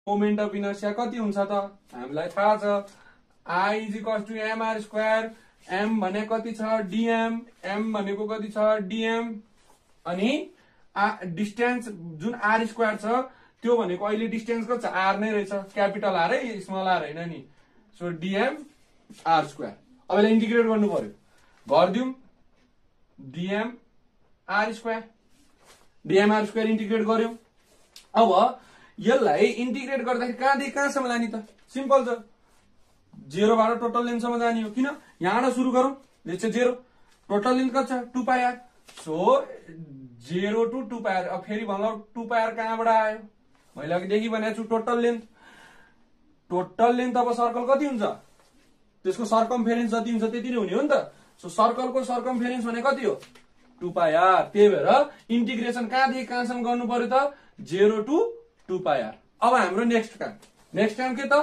moment of inertia कति हुन्छ त हामीलाई थाहा छ I is equal to mr square m भने कति छ dm m भनेको कति छ dm अनि डिस्टेन्स जुन r स्क्वायर छ त्यो भनेको अहिले डिस्टेन्स कति छ r नै रहेछ क्यापिटल r है स्मल r हैन नि सो dm r स्क्वायर अब यसलाई इन्टिग्रेट गर्नु पर्यो गर्दियौं dm r square dm r square integrate गर्यौं अब यसलाई इन्टिग्रेट गर्दाखेरि कहाँदेखि कहाँसम्म लाने त सिम्पल छ 0 बाट टोटल लेन्थ सम्म जाने हो किन यहाँबाट सुरु गरौं लेट्स से 0 टोटल लेन्थ कति छ 2 pi r so 0 to 2 pi r अब फेरि भन्नु 2 पाई r कहाँबाट आयो मैले अघिदेखि भनेको छु टोटल लेन्थ अब सर्कल कति हुन्छ त्यसको सर्कमफेरेन्स जति हुन्छ त्यति नै हुने हो नि त सो सर्कलको सर्कमफेरेन्स भने कति हो 2 पाई r त्यही भएर इन्टिग्रेसन कहाँदेखि कहाँसम्म गर्नु पर्यो त 0 टु 2 पाई r अब हाम्रो नेक्स्ट काम के त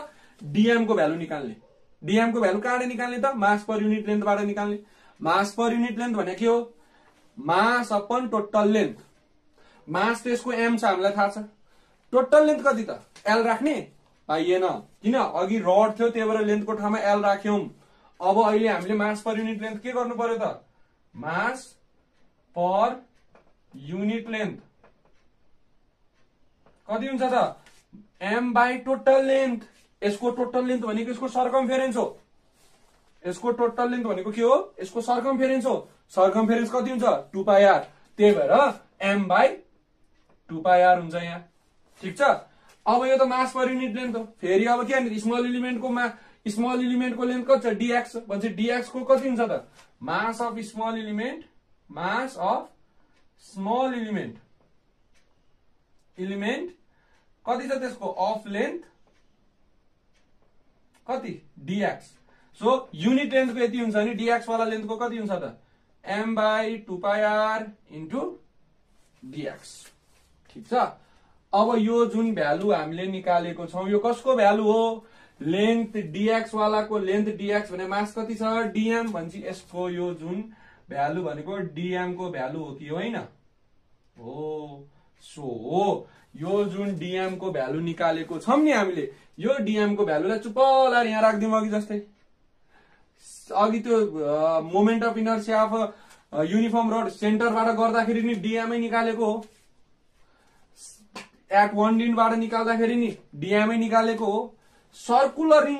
डीएम को भ्यालु निकाल्ने डीएम को भ्यालु कहाँबाट निकाल्ने त मास पर युनिट लेन्थबाट निकाल्ने मास पर युनिट लेन्थ भने के हो मास अपन टोटल लेन्थ मास त्यसको m छ हामीलाई थाहा छ टोटल लेन्थ कति त l राख्ने पाइएन किन अघि रड थियो त्यही भएर लेन्थको ठाउँमा l राख्यौं अब अहिले हामीले मास पर युनिट लेन्थ के गर्नु पर्यो त मास पर युनिट लेन्थ कति हुन्छ त m बाइ टोटल लेन्थ यसको टोटल लेन्थ भनेको यसको सर्कमफेरेन्स हो यसको टोटल लेन्थ भनेको के हो यसको सर्कमफेरेन्स हो सर्कमफेरेन्स कति हुन्छ 2 पाई r त्यही भएर m बाइ 2 पाई r हुन्छ यहाँ ठीक छ अब यो त मास पर युनिट लेन्थ हो फेरि अब के स्मल एलिमेन्टको लेन्थ कति छ dx भन्छ dx को कति हुन्छ त मास अफ स्मल एलिमेन्ट कति छ त्यसको अफ लेन्थ कति dx सो युनिट लेन्थको यति हुन्छ नि dx वाला लेन्थको कति हुन्छ त m by 2 pi r into dx ठीक छ अब यो जुन भ्यालु हामीले निकालेको छौं यो कसको भ्यालु हो लेन्थ dx वालाको लेन्थ dx भने मास कति छ dm भन्छ यसको यो जुन भ्यालु भनेको dm को भ्यालु हो कि होइन हो सो यो जुन dm को भ्यालु निकालेको छौं नि हामीले यो dm को भ्यालुलाई चुप्प लाएर यहाँ राख्दियौं अघि जस्तै अघि त्यो moment of inertia of uniform rod सेन्टरबाट गर्दाखेरि नि dm नै निकालेको हो एट 1 डिनबाट निकाल्दाखेरि नि dm नै निकालेको हो सर्कुलर रिङ